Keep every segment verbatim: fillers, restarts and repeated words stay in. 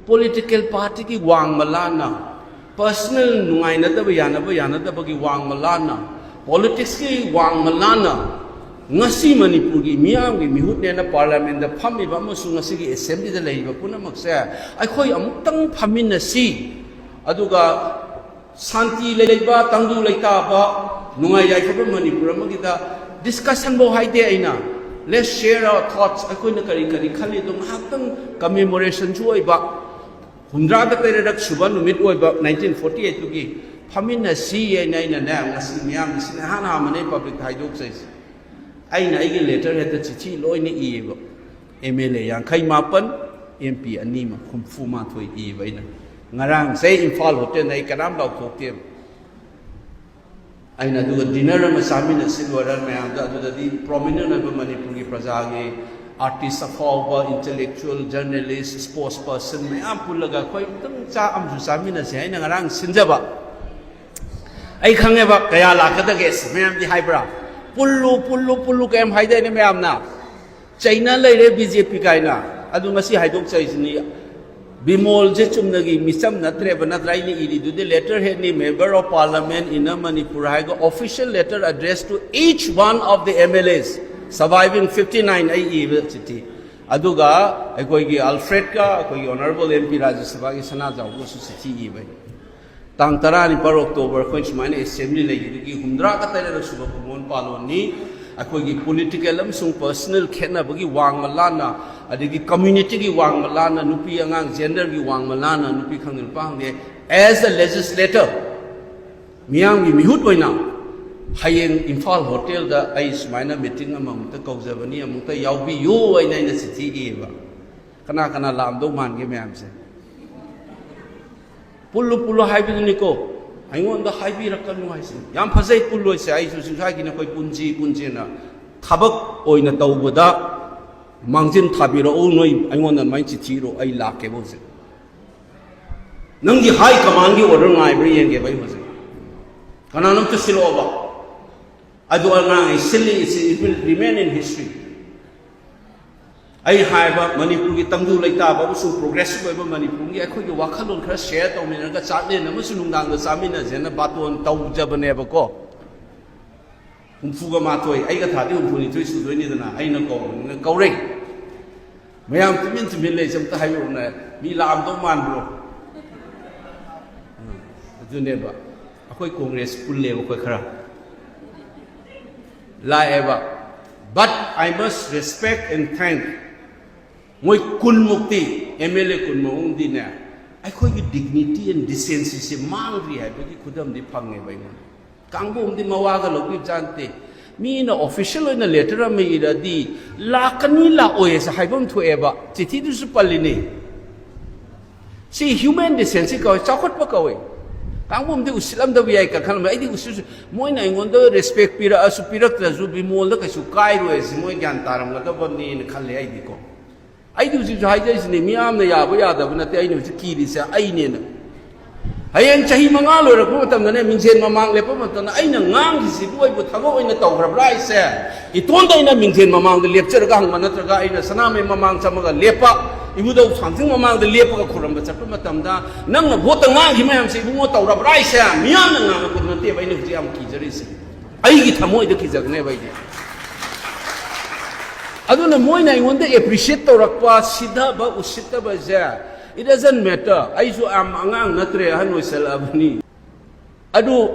Political ꯄꯥꯔꯇꯤꯒꯤ ꯋꯥꯡꯃ ꯂꯥꯟꯅ, personal ꯅꯨꯡꯉꯥꯏꯅꯗꯕ, ꯌꯥꯅꯕ ꯌꯥꯅꯗꯕꯒꯤ ꯋꯥꯡꯃ ꯂꯥꯟꯅ, ꯄꯣꯂꯤꯇꯤꯛꯁꯀꯤ ꯋꯥꯡꯃ ꯂꯥꯟꯅ ꯉꯁꯤ ꯃꯅꯤꯄꯨꯔꯒꯤ ꯃꯤꯌꯥꯝꯒꯤ ꯃꯤꯍꯨꯠꯅꯦꯅ ꯄꯥꯔꯂꯤꯌꯥꯃꯦꯟꯗ ꯐꯝꯃꯤꯕ ꯑꯃꯁꯨꯡ ꯉꯁꯤꯒꯤ ꯑꯦꯁꯦꯝꯕ꯭ꯂꯤꯗ ꯂꯩꯔꯤꯕ ꯄꯨꯝꯅꯃꯛꯁꯦ ꯑꯩꯈꯣꯏ ꯑꯃꯨꯛꯇꯪ ꯐꯝꯃꯤꯟꯅꯁꯤ, ꯑꯗꯨꯒ ꯁꯥꯟꯇꯤ ꯂꯩꯕ, ꯇꯪꯗꯨ ꯂꯩꯇꯥꯕ, ꯅꯨꯡꯉꯥꯏ ꯌꯥꯏꯐꯕ ꯃꯅꯤꯄꯨꯔ ꯑꯃꯒꯤꯗ ꯗꯤꯁꯀꯁꯟꯐꯧ ꯍꯥꯏꯗꯦ ꯑꯩꯅ꯫ Let's share our thoughts, ꯑꯩꯈꯣꯏꯅ ꯀꯔꯤ ꯀꯔꯤ ꯈꯜꯂꯤ ꯑꯗꯣ ꯉꯥꯏꯍꯥꯛꯇꯪ ꯀꯃꯦꯃꯣꯔꯦꯁꯟꯁꯨ ꯑꯣꯏꯕ, ꯍꯨꯝꯗ꯭ꯔꯥꯒ ꯇꯔꯦꯠꯔꯛ ꯁꯨꯕ ꯅꯨꯃꯤꯠ ꯑꯣꯏꯕ ꯅꯥꯏꯟꯇꯤꯟ ꯐꯣꯔꯇꯤ ꯑꯩꯠꯇꯨꯒꯤ ꯐꯝꯃꯤꯟꯅꯁꯤ ꯍꯥꯏꯅ ꯑꯩꯅꯅꯦ ꯉꯁꯤ ꯃꯤꯌꯥꯝꯒꯤꯁꯤꯅ ꯏꯍꯥꯟ ꯍꯥꯟꯕꯅꯦ ꯄꯕ꯭ꯂꯤꯛꯇ ꯍꯥꯏꯗꯣꯛꯆꯩꯁꯦ꯫ ꯑꯩꯅ ꯑꯩꯒꯤ ꯂꯦꯇꯔ ꯍꯦꯠꯇ ꯆꯤꯊꯤ ꯂꯣꯏꯅ ꯏꯌꯦꯕ꯫ ꯑꯦꯝ ꯑꯦꯜ ꯑꯦ ꯌꯥꯡꯈꯩ ꯃꯥꯄꯟ, ꯑꯦꯝ ꯄꯤ ꯑꯅꯤ ꯑꯃ, ꯍꯨꯝꯐꯨ ꯃꯥꯊꯣꯏ ꯏꯕ ꯑꯩꯅ꯫ ꯉꯔꯥꯡꯁꯦ ꯏꯝꯐꯥꯜ ꯍꯣꯇꯦꯜꯗ ꯑꯩ ꯀꯅꯥꯝ ꯂꯥꯎꯊꯣꯛꯇꯦꯕ꯫ ꯑꯩꯅ ꯑꯗꯨꯒ ꯗꯤꯅꯔ ꯑꯃ ꯆꯥꯃꯤꯟꯅꯁꯤ ꯂꯣꯏꯔ ꯃꯌꯥꯝꯗ, ꯑꯗꯨꯗꯗꯤ ꯄ꯭ꯔꯣꯃꯤꯅꯦꯟ ꯑꯣꯏꯕ ꯃꯅꯤꯄꯨꯔꯒꯤ ꯄ꯭ꯔꯖꯥꯒꯤ ꯑꯥꯔꯇꯤꯁ ꯑꯐꯥꯎꯕ, ꯏꯟꯇꯦꯂꯦꯛꯆꯨꯑꯦꯜ, ꯖꯔꯅꯦꯂꯤꯁ, ꯁ꯭ꯄꯣꯔꯠꯁ ꯄꯔꯁꯟ ꯃꯌꯥꯝ ꯄꯨꯜꯂꯒ ꯑꯩꯈꯣꯏ ꯑꯃꯨꯛꯇꯪ ꯆꯥꯛ ꯑꯃꯁꯨ ꯆꯥꯃꯤꯟꯅꯁꯤ ꯍꯥꯏꯅ ꯉꯔꯥꯡ ꯁꯤꯟꯖꯕ꯫ ꯑꯩ ꯈꯪꯉꯦꯕ ꯀꯌꯥ ꯂꯥꯛꯀꯗꯒꯦ, ꯑꯁ, ꯃꯌꯥꯝꯗꯤ ꯍꯥꯏꯕ꯭ꯔꯥ? "ꯄꯨꯜꯂꯨ, ꯄꯨꯜꯂꯨ, ꯄꯨꯜꯂꯨ" ꯀꯌꯥꯝ ꯍꯥꯏꯗꯥꯏꯅꯦ ꯃꯌꯥꯝꯅ? ꯆꯩꯅ ꯂꯩꯔꯦ ꯕꯤ ꯖꯦ ꯄꯤ ꯀꯥꯏꯅ꯫ ꯑꯗꯨ ꯉꯁꯤ ꯍꯥꯏꯗꯣꯛꯆꯔꯤꯁꯤꯅꯤ꯫ ꯕꯤꯃꯣꯜꯁꯦ ꯆꯨꯝꯅꯒꯤ ꯃꯤꯆꯝ ꯅꯠꯇ꯭ꯔꯦꯕ, ꯅꯠꯇ꯭ꯔꯥ? ꯑꯩꯅ ꯏꯔꯤꯗꯨꯗꯤ letter head ꯅꯤ, member of parliament in a Manipur ꯍꯥꯏꯔꯒ official letter addressed to each one of the M L As, surviving fifty nine ꯑꯩ ꯏꯕ ꯆꯤꯊꯤ꯫ ꯑꯗꯨꯒ ꯑꯩꯈꯣꯏꯒꯤ ꯑꯜꯐ꯭ꯔꯦꯗꯀ ꯑꯩꯈꯣꯏꯒꯤ ꯑꯣꯅꯔꯦꯕꯜ ꯑꯦꯝ ꯄꯤ ꯔꯥꯖ꯭ꯌ ꯁꯚꯥꯒꯤ ꯁꯅꯥꯖꯥꯎꯕꯁꯨ ꯆꯤꯊꯤ ꯏꯕ꯫ ꯇꯥꯡ ꯇꯔꯥꯅꯤꯄꯥꯜ ꯑꯣꯛꯇꯣꯕꯔ ꯑꯩꯈꯣꯏ ꯁꯨꯃꯥꯏꯅ ꯑꯦꯁꯦꯝꯕ꯭ꯂꯤ ꯂꯩꯈꯤꯕꯒꯤ ꯍꯨꯝꯗ꯭ꯔꯥꯒ ꯇꯔꯦꯠ ꯁꯨꯕ ꯀꯨꯡꯑꯣꯟ ꯄꯥꯂꯣꯟꯅꯤ꯫ ꯑꯩꯈꯣꯏꯒꯤ ꯄꯣꯂꯤꯇꯤꯀꯦꯜ ꯑꯃꯁꯨꯡ ꯄꯔꯁꯅꯦꯜ ꯈꯦꯠꯅꯕꯒꯤ ꯋꯥꯡꯃ ꯂꯥꯟꯅ, ꯑꯗꯒꯤ ꯀꯝꯃ꯭ꯌꯨꯅꯤꯇꯤꯒꯤ ꯋꯥꯡꯃ ꯂꯥꯟꯅ, ꯅꯨꯄꯤ ꯑꯉꯥꯡ ꯖꯦꯟꯗꯔꯒꯤ ꯋꯥꯡꯃ ꯂꯥꯟꯅ, ꯅꯨꯄꯤ ꯈꯪꯗꯦ ꯅꯨꯄꯥ ꯈꯪꯗꯦ, as a legislator, ꯃꯤꯌꯥꯝꯒꯤ ꯃꯤꯍꯨꯠ ꯑꯣꯏꯅ ꯍꯌꯦꯡ ꯏꯝꯐꯥꯜ ꯍꯣꯇꯦꯜꯗ ꯑꯩ ꯁꯨꯃꯥꯏꯅ ꯃꯤꯇꯤꯡ ꯑꯃ ꯑꯃꯨꯛꯇ ꯀꯧꯖꯕꯅꯤ, ꯑꯃꯨꯛꯇ ꯌꯥꯎꯕꯤꯌꯨ ꯍꯥꯏꯅ ꯑꯩꯅ ꯆꯤꯊꯤ ꯏꯌꯦꯕ꯫ ꯀꯅꯥ ꯀꯅꯥ ꯂꯥꯛꯑꯝꯗꯧ ꯃꯥꯟꯒꯦ ꯃꯌꯥꯝꯁꯦ? "ꯄꯨꯜꯂꯨ, ꯄꯨꯜꯂꯨ" ꯍꯥꯏꯕꯗꯨꯅꯤꯀꯣ꯫ ꯑꯩꯉꯣꯟꯗ ꯍꯥꯏꯕꯤꯔꯛꯀꯅꯨ ꯍꯥꯏꯁꯦ꯫ ꯌꯥꯝ ꯐꯖꯩ, ꯄꯨꯜꯂꯣꯏꯁꯦ꯫ ꯑꯩꯁꯨ ꯁꯨꯡꯁꯥꯒꯤꯅ ꯑꯩꯈꯣꯏ ꯄꯨꯟꯁꯤ, ꯄꯨꯟꯁꯤꯅ ꯊꯕꯛ ꯑꯣꯏꯅ ꯇꯧꯕꯗ ꯃꯥꯡꯖꯤꯟ ꯊꯥꯕꯤꯔꯛꯎ꯫ ꯅꯣꯏ ꯑꯩꯉꯣꯟꯗ ꯑꯗꯨꯃꯥꯏꯅ ꯆꯤꯊꯤ ꯏꯔꯣ, ꯑꯩ ꯂꯥꯛꯀꯦꯕ ꯍꯧꯖꯤꯛ꯫ ꯅꯪꯒꯤ ꯍꯥꯏ ꯀꯃꯥꯟꯒꯤ ꯑꯣꯔꯗꯔ ꯉꯥꯏꯕ꯭ꯔꯥ ꯌꯦꯡꯒꯦꯕ ꯑꯩ ꯍꯧꯖꯤꯛ꯫ ꯀꯅꯥꯅꯣꯝꯇ ꯁꯤꯜꯂꯛꯑꯣꯕ꯫ ꯑꯗꯨ ꯑꯉꯥꯡ ꯑꯩ ꯁꯤꯜꯂꯤ, it will remain in history꯫ ꯑꯩ ꯍꯥꯏꯕ ꯃꯅꯤꯄꯨꯔꯒꯤ ꯇꯪꯗꯨ ꯂꯩꯇꯥꯕ ꯑꯃꯁꯨꯡ ꯄ꯭ꯔꯣꯒ꯭ꯔꯦꯁꯤꯚ ꯑꯣꯏꯕ ꯃꯅꯤꯄꯨꯔꯒꯤ ꯑꯩꯈꯣꯏꯒꯤ ꯋꯥꯈꯜꯂꯣꯟ ꯈꯔ ꯁꯦꯌꯔ ꯇꯧꯃꯤꯟꯅꯔꯒ ꯆꯥꯛꯂꯦꯟ ꯑꯃꯁꯨ ꯅꯨꯡꯗꯥꯡꯗ ꯆꯥꯃꯤꯟꯅꯁꯦꯅ ꯕꯥꯇꯣꯟ ꯇꯧꯖꯕꯅꯦꯕꯀꯣ꯫ ꯍꯨꯝꯐꯨꯒ ꯃꯥꯊꯣꯏ, ꯑꯩꯒ ꯊꯥꯗꯤ ꯍꯨꯝꯐꯨꯅꯤꯊꯣꯏ ꯁꯨꯗꯣꯏꯅꯤꯗꯅ, ꯑꯩꯅ ꯀꯧꯕꯅꯤꯅ ꯀꯧꯔꯦ꯫ ꯃꯌꯥꯝ ꯇꯨꯃꯤꯟ ꯇꯨꯃꯤꯟ ꯂꯩꯁꯦ, ꯑꯝꯇ ꯍꯥꯏꯕꯤꯔꯛꯎꯅꯦ, ꯃꯤ ꯂꯥꯛꯑꯝꯗꯧ ꯃꯥꯟꯕ꯭ꯔꯣ? ꯎꯝ, ꯑꯗꯨꯅꯦꯕ, ꯑꯩꯈꯣꯏ ꯀꯣꯡꯒ꯭ꯔꯦꯁ ꯄꯨꯜꯂꯦꯕ ꯑꯩꯈꯣꯏ ꯈꯔ꯫ ꯂꯥꯛꯑꯦꯕ꯫ But I must respect and thank꯫ ꯃꯣꯏ ꯀꯨꯟꯃꯨꯛꯇꯤ, ꯑꯦꯝ ꯑꯦꯜ ꯑꯦ ꯀꯨꯟꯃꯨꯛꯇꯤꯅꯦ, ꯑꯩꯈꯣꯏꯒꯤ dignity and decencyꯁꯦ ꯃꯥꯡꯗ꯭ꯔꯤ ꯍꯥꯏꯕꯒꯤ ꯈꯨꯗꯝꯗꯤ ꯐꯪꯉꯦꯕ ꯑꯩꯉꯣꯟꯗ꯫ ꯀꯥꯡꯕꯨ ꯑꯃꯗꯤ ꯃꯋꯥꯒ ꯂꯧꯕꯤꯕꯖꯥꯠ ꯅꯠꯇꯦ꯫ ꯃꯤꯅ official ꯑꯣꯏꯅ letter ꯑꯃ ꯏꯔꯗꯤ ꯂꯥꯛꯀꯅꯤ ꯂꯥꯛꯑꯣꯏ ꯍꯥꯏꯁꯦ ꯍꯥꯏꯐꯝ ꯊꯣꯛꯑꯦꯕ, ꯆꯤꯊꯤꯗꯨꯁꯨ ꯄꯜꯂꯤꯅꯤ꯫ ꯁꯤ human decency ꯀꯧꯋꯦ, ꯆꯥꯎꯈꯠꯄ ꯀꯧꯋꯦ꯫ ꯀꯥꯡꯕꯨ ꯑꯃꯗꯤ ꯎꯁꯤꯠꯂꯝꯗꯕ ꯌꯥꯏ ꯀ ꯈꯜꯂꯝꯃꯦ꯫ ꯑꯩꯗꯤ ꯎꯁꯤꯠ-, ꯃꯣꯏꯅ ꯑꯩꯉꯣꯟꯗ respect ꯄꯤꯔꯛꯑꯁꯨ ꯄꯤꯔꯛꯇ꯭ꯔꯁꯨ ꯕꯤꯃꯣꯜꯗ ꯀꯩꯁꯨ ꯀꯥꯏꯔꯣꯏ ꯁꯤ ꯃꯣꯏ ꯒ꯭ꯌꯥꯟ ꯇꯥꯔꯝꯒꯗꯕꯅꯤꯅ ꯈꯜꯂꯦ ꯑꯩꯗꯤꯀꯣ꯫ ꯑꯩꯗꯤ ꯍꯧꯖꯤꯛꯁꯨ ꯍꯥꯏꯖꯔꯤꯁꯤꯅꯤ, ꯃꯤꯌꯥꯝꯅ ꯌꯥꯕ ꯌꯥꯗꯕ ꯅꯠꯇꯦ, ꯑꯩꯅ ꯍꯧꯖꯤꯛ ꯀꯤꯔꯤꯁꯦ ꯑꯩꯅꯦꯅ꯫ ꯍꯌꯦꯡ ꯆꯍꯤ ꯃꯉꯥ ꯂꯣꯏꯔꯛꯄ ꯃꯇꯝꯗꯅꯦ, ꯃꯤꯡꯖꯦꯜ ꯃꯃꯥꯡ ꯂꯦꯞꯄ ꯃꯇꯝꯗ ꯑꯩꯅ ꯉꯥꯡꯈꯤꯁꯤꯕꯨ ꯑꯩꯕꯨ ꯊꯕꯛ ꯑꯣꯏꯅ ꯇꯧꯈ꯭ꯔꯕ꯭ꯔꯥ ꯍꯥꯏꯁꯦ? ꯏꯇꯣꯟꯗ ꯑꯩꯅ ꯃꯤꯡꯖꯦꯜ ꯃꯃꯥꯡꯗ ꯂꯦꯞꯆꯔꯒ ꯍꯪꯕ ꯅꯠꯇ꯭ꯔꯒ ꯑꯩꯅ ꯁꯅꯥꯃꯍꯤ ꯃꯃꯥꯡ ꯆꯪꯉꯒ ꯂꯦꯞꯄ, ꯏꯕꯨꯙꯧ ꯊꯥꯡꯖꯤꯡ ꯃꯃꯥꯡꯗ ꯂꯦꯞꯄꯒ ꯈꯨꯔꯨꯝꯕ ꯆꯠꯄ ꯃꯇꯝꯗ ꯅꯪꯅ ꯚꯣꯠꯇ ꯉꯥꯡꯈꯤ ꯃꯌꯥꯝꯁꯦ ꯏꯕꯨꯡꯉꯣ ꯇꯧꯔꯕ꯭ꯔꯥ ꯍꯥꯏꯁꯦ? ꯃꯤꯌꯥꯝꯅ ꯉꯥꯡꯉꯛꯄꯗꯨ ꯅꯠꯇꯦꯕ ꯑꯩꯅ ꯍꯧꯖꯤꯛ ꯌꯥꯝ ꯀꯤꯖꯔꯤꯁꯦ꯫ ꯑꯩꯒꯤ ꯊꯃꯣꯏꯗ ꯀꯤꯖꯒꯅꯦꯕ ꯑꯩꯗꯤ꯫ ꯑꯗꯨꯅ ꯃꯣꯏꯅ ꯑꯩꯉꯣꯟꯗ appreciate ꯇꯧꯔꯛꯄ, ꯁꯤꯊꯕ, ꯎꯁꯤꯠꯇꯕꯁꯦ, it doesn't matter꯫ ꯑꯩꯁꯨ ꯌꯥꯝ ꯑꯉꯥꯡ ꯅꯠꯇ꯭ꯔꯦ, ꯑꯍꯟ ꯑꯣꯏꯁꯜꯂꯛꯑꯕꯅꯤ꯫ ꯑꯗꯨ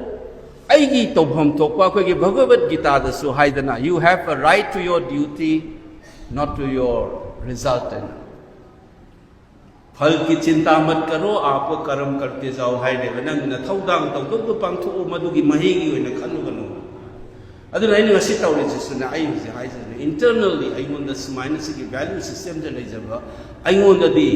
ꯑꯩꯒꯤ ꯇꯧꯐꯝ ꯊꯣꯛꯄ ꯑꯩꯈꯣꯏꯒꯤ ꯚꯒꯕꯠ ꯒꯤꯇꯥꯗꯁꯨ ꯍꯥꯏꯗꯅ, "You have a right to your duty, not to your result" ꯍꯥꯏꯅ꯫ "फल की चिंता मत करो, आप कर्म करते जाओ" ꯍꯥꯏꯔꯦꯕ꯫ ꯅꯪ ꯅꯊꯧꯗꯥꯡ ꯇꯧꯗꯧꯗꯣ ꯄꯥꯡꯊꯣꯛꯎ, ꯃꯗꯨꯒꯤ ꯃꯍꯩꯒꯤ ꯑꯣꯏꯅ ꯈꯜꯂꯨꯒꯅꯨ꯫ ꯑꯗꯨꯅ ꯑꯩꯅ ꯉꯁꯤ ꯇꯧꯔꯤꯁꯤꯁꯨꯅꯦ, ꯑꯩ ꯍꯧꯖꯤꯛ ꯍꯥꯏꯖꯕꯅꯦ, internally ꯑꯩꯉꯣꯟꯗ ꯁꯨꯃꯥꯏꯅ ꯁꯤꯒꯤ value systemꯁꯦ ꯂꯩꯖꯕ ꯑꯩꯉꯣꯟꯗꯗꯤ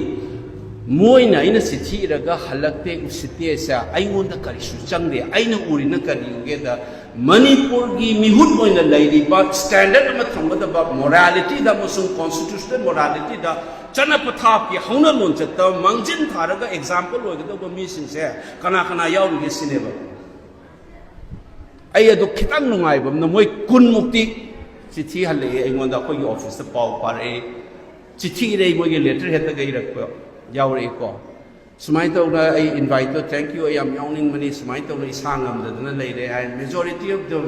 ꯃꯣꯏꯅ ꯑꯩꯅ ꯆꯤꯊꯤ ꯏꯔꯒ ꯍꯜꯂꯛꯇꯦ, ꯎꯁꯤꯠꯇꯦꯁꯦ ꯑꯩꯉꯣꯟꯗ ꯀꯔꯤꯁꯨ ꯆꯪꯗꯦ꯫ ꯑꯩꯅ ꯎꯔꯤꯅ ꯀꯔꯤ ꯎꯒꯦꯗ, ꯃꯅꯤꯄꯨꯔꯒꯤ ꯃꯤꯍꯨꯠ ꯑꯣꯏꯅ ꯂꯩꯔꯤꯕ standard ꯑꯃ ꯊꯝꯒꯗꯕ moralityꯗ ꯑꯃꯁꯨꯡ constitutional moralityꯗ, ꯆꯠꯅ ꯄꯊꯥꯞꯀꯤ ꯍꯧꯅ ꯂꯣꯟꯆꯠꯇ ꯃꯥꯡꯖꯤꯟ ꯊꯥꯔꯒ example ꯑꯣꯏꯒꯗꯧꯕ ꯃꯤꯁꯤꯡꯁꯦ ꯀꯅꯥ ꯀꯅꯥ ꯌꯥꯎꯔꯤꯒꯦ ꯁꯤꯅꯦꯕ꯫ ꯑꯩ ꯑꯗꯨ ꯈꯤꯇꯪ ꯅꯨꯡꯉꯥꯏꯕ ꯑꯃꯅ, ꯃꯣꯏ ꯀꯨꯟꯃꯨꯛꯇꯤ ꯆꯤꯊꯤ ꯍꯜꯂꯛꯑꯦ ꯑꯩꯉꯣꯟꯗ, ꯑꯩꯈꯣꯏꯒꯤ officeꯇ ꯄꯥꯎ ꯐꯥꯔꯛꯑꯦ꯫ ꯆꯤꯊꯤ ꯏꯔꯩ, ꯃꯣꯏꯒꯤ ꯂꯦꯇꯔ ꯍꯦꯠꯇꯒ ꯏꯔꯛꯄ ꯌꯥꯎꯔꯛꯏꯀꯣ꯫ ꯁꯨꯃꯥꯏꯅ ꯇꯧꯅ ꯑꯩ ꯏꯟꯚꯥꯏꯠꯇꯣ, "Thank you, ꯑꯩ ꯌꯥꯝ ꯌꯥꯎꯅꯤꯡꯕꯅꯤ, ꯁꯨꯃꯥꯏꯅ ꯇꯧꯅ ꯏꯁꯥ ꯉꯝꯗꯗꯅ ꯂꯩꯔꯦ" ꯍꯥꯏ꯫ Majority of them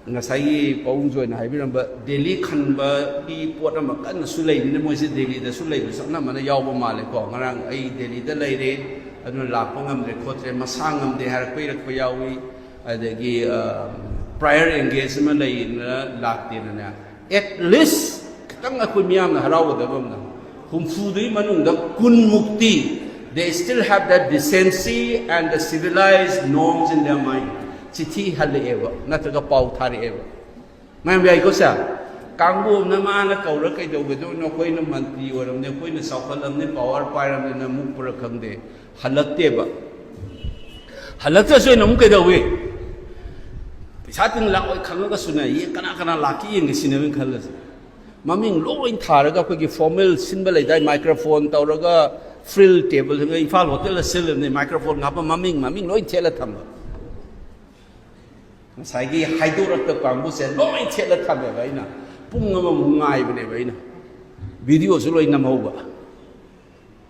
ꯉꯁꯥꯏꯒꯤ ꯄꯥꯕꯨꯡ ꯖꯣꯏꯅ ꯍꯥꯏꯕꯤꯔꯝꯕ ꯗꯦꯜꯂꯤ ꯈꯟꯕꯒꯤ ꯄꯣꯠ ꯑꯃ ꯀꯟꯅꯁꯨ ꯂꯩꯕꯅꯤꯅ, ꯃꯣꯏꯁꯦ ꯗꯦꯜꯂꯤꯗꯁꯨ ꯂꯩꯕꯁꯨ ꯑꯅꯝꯕꯅ ꯌꯥꯎꯕ ꯃꯥꯜꯂꯦꯀꯣ꯫ "ꯉꯔꯥꯡ ꯑꯩ ꯗꯦꯜꯂꯤꯗ ꯂꯩꯔꯦ, ꯑꯗꯨꯅ ꯂꯥꯛꯄ ꯉꯝꯗ꯭ꯔꯦ ꯈꯣꯠꯇ꯭ꯔꯦ", ꯃꯁꯥ ꯉꯝꯗꯦ ꯍꯥꯏꯔꯛꯄ ꯏꯔꯛꯄ ꯌꯥꯎꯏ꯫ ꯑꯗꯒꯤ ꯄ꯭ꯔꯥꯌꯔ ꯑꯦꯡꯒꯦꯖ ꯑꯃ ꯂꯩꯅ ꯂꯥꯛꯇꯦꯅꯅꯦ꯫ At least ꯈꯤꯇꯪ ꯑꯩꯈꯣꯏ ꯃꯤꯌꯥꯝꯅ ꯍꯔꯥꯎꯒꯗꯕ ꯑꯃꯅ, ꯍꯨꯝꯐꯨꯗꯨꯒꯤ ꯃꯅꯨꯡꯗ ꯀꯨꯟꯃꯨꯛꯇꯤ, they still have that decency and the civilized norms in their mind. ꯆꯤꯊꯤ ꯍꯜꯂꯛꯑꯦꯕ, ꯅꯠꯇ꯭ꯔꯒ ꯄꯥꯎ ꯊꯥꯔꯛꯑꯦꯕ꯫ ꯃꯌꯥꯝ ꯌꯥꯏꯀꯣ ꯁꯦ? ꯀꯥꯡꯕꯨ ꯑꯃꯅ ꯃꯥꯅ ꯀꯧꯔ ꯀꯩꯗꯧꯒꯗꯣꯏꯅꯣ? ꯑꯩꯈꯣꯏꯅ ꯃꯟꯇ꯭ꯔꯤ ꯑꯣꯏꯔꯝꯅꯦ, ꯑꯩꯈꯣꯏꯅ ꯆꯥꯎꯈꯠꯂꯝꯅꯦ, ꯄꯋꯥꯔ ꯄꯥꯏꯔꯝꯅꯤꯅ ꯃꯨꯛꯄ꯭ꯔꯥ ꯈꯪꯗꯦ, ꯍꯜꯂꯛꯇꯦꯕ꯫ ꯍꯜꯂꯛꯇ꯭ꯔꯁꯨ ꯑꯩꯅ ꯑꯃꯨꯛ ꯀꯩꯗꯧꯏ? ꯄꯩꯁꯥ ꯇꯤꯡ ꯂꯥꯛꯑꯣꯏ ꯈꯪꯉꯒꯁꯨꯅꯦ, ꯌꯦꯡ ꯀꯅꯥ ꯀꯅꯥ ꯂꯥꯛꯀꯦ ꯌꯦꯡꯒꯦ ꯁꯤꯅꯦꯕ ꯑꯩꯅ ꯈꯜꯂꯁꯦ꯫ ꯃꯃꯤꯡ ꯂꯣꯏ ꯊꯥꯔꯒ, ꯑꯩꯈꯣꯏꯒꯤ ꯐꯣꯔꯃꯦꯜ ꯁꯤꯟꯕ ꯂꯩꯗꯥꯏ, ꯃꯥꯏꯀ꯭ꯔꯣꯐꯣꯟ ꯇꯧꯔꯒ, ꯐ꯭ꯔꯤꯜ ꯇꯦꯕꯜ, ꯏꯝꯐꯥꯜ ꯍꯣꯇꯦꯜꯗ ꯁꯤꯜꯂꯤꯕꯅꯤ, ꯃꯥꯏꯀ꯭ꯔꯣꯐꯣꯟ ꯍꯥꯞꯄ, ꯃꯃꯤꯡ, ꯃꯃꯤꯡ ꯂꯣꯏ ꯊꯦꯠꯂ ꯊꯝꯕ꯫ ꯉꯁꯥꯏꯒꯤ ꯍꯥꯏꯗꯣꯔꯛꯇ ꯀꯥꯡꯕꯨꯁꯦ ꯂꯣꯏ ꯊꯦꯠꯂ ꯊꯝꯃꯦꯕ꯫ ꯑꯩꯅ ꯄꯨꯡ ꯑꯃꯃꯨꯛ ꯉꯥꯏꯕꯅꯦꯕ ꯑꯩꯅ, ꯚꯤꯗꯤꯑꯣꯁꯨ ꯂꯣꯏ ꯅꯝꯍꯧꯕ꯫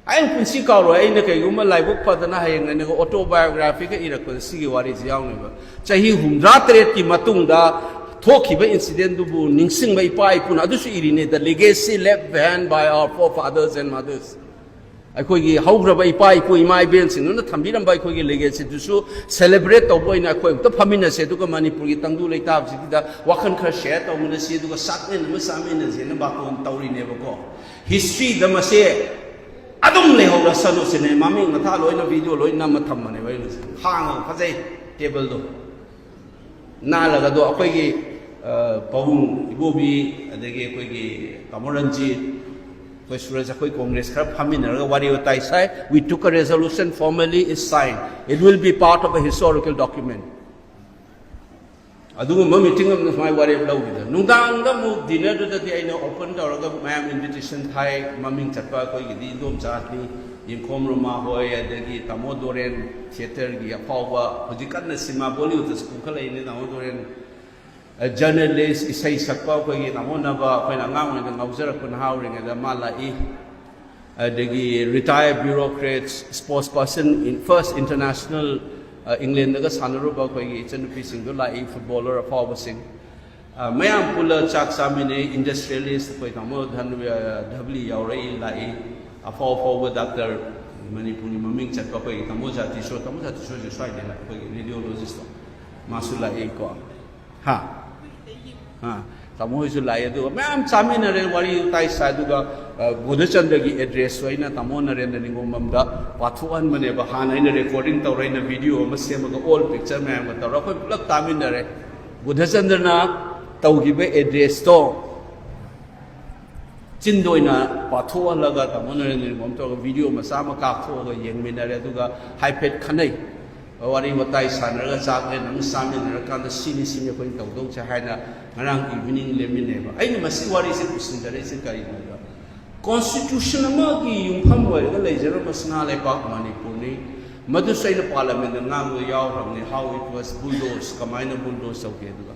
ꯑꯩꯅ ꯄꯨꯟꯁꯤ ꯀꯥꯎꯔꯣꯏ, ꯑꯩꯅ ꯀꯩꯒꯨꯝꯕ ꯂꯥꯏꯕꯛ ꯐꯗꯅ ꯍꯌꯦꯡ ꯑꯩꯅꯒ ꯑꯣꯇꯣꯕꯥꯏꯑꯣꯒ꯭ꯔꯥꯐꯤꯒ ꯏꯔꯛꯄꯗ ꯁꯤꯒꯤ ꯋꯥꯔꯤꯁꯤ ꯌꯥꯎꯅꯦꯕ꯫ ꯆꯍꯤ ꯍꯨꯝꯗ꯭ꯔꯥ ꯇꯔꯦꯠꯀꯤ ꯃꯇꯨꯡꯗ ꯊꯣꯛꯈꯤꯕ ꯏꯟꯁꯤꯗꯦꯟꯗꯨꯕꯨ ꯅꯤꯡꯁꯤꯡꯕ ꯏꯄꯥ ꯏꯄꯨꯅ ꯑꯗꯨꯁꯨ ꯏꯔꯤꯅꯦ, "The legacy left behind by our forefathers and mothers." ꯑꯩꯈꯣꯏꯒꯤ ꯍꯧꯈ꯭ꯔꯕ ꯏꯄꯥ ꯏꯄꯨ ꯏꯃꯥ ꯏꯕꯦꯟꯁꯤꯡꯗꯨꯅ ꯊꯝꯕꯤꯔꯝꯕ ꯑꯩꯈꯣꯏꯒꯤ ꯂꯤꯒꯦꯁꯤꯗꯨꯁꯨ ꯁꯦꯂꯦꯕ꯭ꯔꯦꯠ ꯇꯧꯕ ꯑꯣꯏꯅ ꯑꯩꯈꯣꯏ ꯑꯃꯨꯛꯇ ꯐꯝꯃꯤꯟꯅꯁꯦ, ꯑꯗꯨꯒ ꯃꯅꯤꯄꯨꯔꯒꯤ ꯇꯪꯗꯨ ꯂꯩꯇꯥꯕꯁꯤꯗ ꯋꯥꯈꯜ ꯈꯔ ꯁꯤꯌꯔ ꯇꯧꯃꯤꯟꯅꯁꯤ, ꯑꯗꯨꯒ ꯆꯥꯛꯂꯦꯟ ꯑꯃ ꯆꯥꯃꯤꯟꯅꯁꯦꯅ ꯕꯥꯇꯣꯟ ꯇꯧꯔꯤꯅꯦꯕꯀꯣ꯫ ꯍꯤꯁꯇ꯭ꯔꯤꯗ ꯃꯁꯦ ꯑꯗꯨꯝ ꯂꯩꯍꯧꯔꯁꯅꯨ ꯁꯤꯅꯦ꯫ ꯃꯃꯤꯡ ꯃꯊꯥ ꯂꯣꯏꯅ, ꯚꯤꯗꯤꯑꯣ ꯂꯣꯏꯅ ꯑꯃ ꯊꯝꯕꯅꯦꯕ ꯑꯩꯅ ꯍꯥꯡꯉꯒ, ꯐꯖꯩ ꯇꯦꯕꯜꯗꯣ꯫ ꯅꯥꯜꯂꯒ ꯑꯗꯣ ꯑꯩꯈꯣꯏꯒꯤ, ꯑ, ꯄꯥꯕꯨꯡ ꯏꯕꯣꯕꯤ, ꯑꯗꯒꯤ ꯑꯩꯈꯣꯏꯒꯤ ꯇꯥꯃꯣ ꯔꯟꯖꯤꯠ, ꯑꯩꯈꯣꯏ ꯁꯨꯔꯖ, ꯑꯩꯈꯣꯏ ꯀꯣꯡꯒ꯭ꯔꯦꯁ ꯈꯔ ꯐꯝꯃꯤꯟꯅꯔꯒ ꯋꯥꯔꯤ ꯋꯥꯇꯥꯏ ꯁꯥꯏ꯫ "We took a resolution, formally is signed. It will be part of a historical document." ꯑꯗꯨꯒꯨꯝꯕ ꯃꯤꯇꯤꯡ ꯑꯃꯅ ꯁꯨꯃꯥꯏꯅ ꯋꯥꯔꯦꯞ ꯂꯧꯈꯤꯗ꯫ ꯅꯨꯡꯗꯥꯡꯗ ꯑꯃꯨꯛ ꯗꯤꯅꯔꯗꯨꯗꯗꯤ ꯑꯩꯅ ꯑꯣꯄꯟ ꯇꯧꯔꯒ ꯃꯌꯥꯝ ꯏꯟꯚꯤꯇꯦꯁꯟ ꯊꯥꯏ꯫ ꯃꯃꯤꯡ ꯆꯠꯄ ꯑꯩꯈꯣꯏꯒꯤꯗꯤ ꯏꯟꯗꯣꯝꯆꯥ ꯑꯅꯤ, ꯌꯦꯡꯈꯣꯝ ꯔꯣꯃꯥ ꯍꯣꯏ, ꯑꯗꯒꯤ ꯇꯥꯃꯣ ꯗꯣꯔꯦꯟ, ꯊꯤꯌꯦꯇꯔꯒꯤ ꯑꯐꯥꯎꯕ, ꯍꯧꯖꯤꯛ ꯀꯟꯅ ꯁꯤꯃꯥ ꯕꯣꯂꯤꯋꯨꯗꯇꯁꯨ ꯀꯨꯝꯈꯠꯂꯛꯏꯅꯦ ꯇꯥꯃꯣ ꯗꯣꯔꯦꯟ꯫ ꯖꯔꯅꯦꯂꯤꯁ, ꯏꯁꯩ ꯁꯛꯄ ꯑꯩꯈꯣꯏꯒꯤ ꯇꯥꯃꯣ ꯅꯕ, ꯑꯩꯈꯣꯏꯅ ꯑꯉꯥꯡ ꯑꯣꯏꯅ ꯉꯥꯎꯖꯔꯛꯄ ꯅꯍꯥ ꯑꯣꯏꯔꯤꯉꯩꯗ ꯃꯥ ꯂꯥꯛꯏ꯫ ꯑꯗꯒꯤ retired bureaucrats, sports person, first international ꯏꯪꯂꯦꯟꯗꯒ ꯁꯥꯟꯅꯔꯨꯕ ꯑꯩꯈꯣꯏꯒꯤ ꯏꯆꯟꯅꯨꯄꯤꯁꯤꯡꯗꯣ ꯂꯥꯛꯏ, ꯐꯨꯠꯕꯣꯂꯔ ꯑꯐꯥꯎꯕꯁꯤꯡ꯫ ꯃꯌꯥꯝ ꯄꯨꯜꯂ ꯆꯥꯛ ꯆꯥꯃꯤꯟꯅꯩ꯫ ꯏꯟꯗꯁꯇ꯭ꯔꯤꯌꯦꯂꯤꯁ ꯑꯩꯈꯣꯏ ꯇꯥꯃꯣ ꯙꯟ ꯙꯕꯂꯤ ꯌꯥꯎꯔꯛꯏ, ꯂꯥꯛꯏ꯫ ꯑꯐꯥꯎ ꯑꯐꯥꯎꯕ ꯗꯥꯛꯇꯔ, ꯃꯅꯤꯄꯨꯔꯒꯤ ꯃꯃꯤꯡ ꯆꯠꯄ ꯑꯩꯈꯣꯏꯒꯤ ꯇꯥꯃꯣ ꯖꯥꯇꯤꯁꯣꯔ, ꯇꯥꯃꯣ ꯖꯥꯇꯤꯁꯣꯔꯁꯦ ꯁ꯭ꯋꯥꯏꯗꯩꯅ ꯑꯩꯈꯣꯏꯒꯤ ꯔꯦꯗꯤꯑꯣꯂꯣꯖꯤꯁꯇꯣ, ꯃꯥꯁꯨ ꯂꯥꯛꯏꯀꯣ꯫ ꯍꯥ? ꯑꯥ, ꯇꯥꯃꯣ ꯍꯣꯏꯁꯨ ꯂꯥꯛꯑꯦ, ꯑꯗꯨꯒ ꯃꯌꯥꯝ ꯆꯥꯃꯤꯟꯅꯔꯦ, ꯋꯥꯔꯤ ꯋꯥꯇꯥꯏ ꯁꯥꯏ꯫ ꯑꯗꯨꯒ ꯕꯣꯙꯆꯟꯗ꯭ꯔꯒꯤ ꯑꯦꯗ꯭ꯔꯦꯁꯁꯨ ꯑꯩꯅ ꯇꯥꯃꯣ ꯅꯔꯦꯟꯗ꯭ꯔ ꯅꯤꯡꯒꯣꯝꯕꯝꯗ ꯄꯥꯊꯣꯛꯍꯟꯕꯅꯦꯕ꯫ ꯍꯥꯟꯅ ꯑꯩꯅ ꯔꯦꯀꯣꯔꯗꯤꯡ ꯇꯧꯔ, ꯑꯩꯅ ꯚꯤꯗꯤꯑꯣ ꯑꯃ ꯁꯦꯝꯃꯒ, ꯑꯣꯜ ꯄꯤꯛꯆꯔ ꯃꯌꯥꯝꯒ ꯇꯧꯔ ꯑꯩꯈꯣꯏ ꯄꯨꯂꯞ ꯇꯥꯃꯤꯟꯅꯔꯦ꯫ ꯕꯣꯙꯆꯟꯗ꯭ꯔꯅ ꯇꯧꯈꯤꯕ ꯑꯦꯗ꯭ꯔꯦꯁꯇꯣ ꯆꯤꯟꯗ ꯑꯣꯏꯅ ꯄꯥꯊꯣꯛꯍꯜꯂꯒ ꯇꯥꯃꯣ ꯅꯔꯦꯟꯗ꯭ꯔ ꯅꯤꯡꯒꯣꯝ ꯇꯧꯔꯒ ꯚꯤꯗꯤꯑꯣ ꯃꯆꯥ ꯑꯃ ꯀꯥꯞꯊꯣꯛꯑꯒ ꯌꯦꯡꯃꯤꯟꯅꯔꯦ꯫ ꯑꯗꯨꯒ ꯍꯥꯏꯐꯦꯠ ꯈꯟꯅꯩ, ꯋꯥꯔꯤ ꯋꯥꯇꯥꯏ ꯁꯥꯟꯅꯔꯒ ꯆꯥꯛꯂꯦꯟ ꯑꯃ ꯆꯥꯃꯤꯟꯅꯔꯀꯥꯟꯗ ꯁꯤꯅꯤ ꯁꯤꯅꯤ ꯑꯩꯈꯣꯏꯅ ꯇꯧꯗꯧꯁꯦ ꯍꯥꯏꯅ ꯉꯔꯥꯡ ꯏꯚꯤꯅꯤꯡ ꯂꯦꯞꯃꯤꯟꯅꯩꯕ꯫ ꯑꯩꯅ ꯃꯁꯤ ꯋꯥꯔꯤꯁꯦ ꯄꯨꯁꯤꯟꯖꯔꯛꯏꯁꯦ ꯀꯔꯤꯅꯣꯗ, ꯀꯣꯟꯁꯇꯤꯇ꯭ꯌꯨꯁꯟ ꯑꯃꯒꯤ ꯌꯨꯝꯐꯝ ꯑꯣꯏꯔꯒ ꯂꯩꯖꯔꯝꯕ ꯁꯅꯥ ꯂꯩꯕꯥꯛ ꯃꯅꯤꯄꯨꯔꯅꯤ꯫ ꯃꯗꯨꯁꯨ ꯑꯩꯅ ꯄꯥꯔꯂꯤꯌꯥꯃꯦꯟꯗ ꯉꯥꯡꯕꯗ ꯌꯥꯎꯈ꯭ꯔꯕꯅꯤ, how it was bulldozed, ꯀꯃꯥꯏꯅ ꯕꯨꯜꯗꯣꯁ ꯇꯧꯒꯦ꯫ ꯑꯗꯨꯒ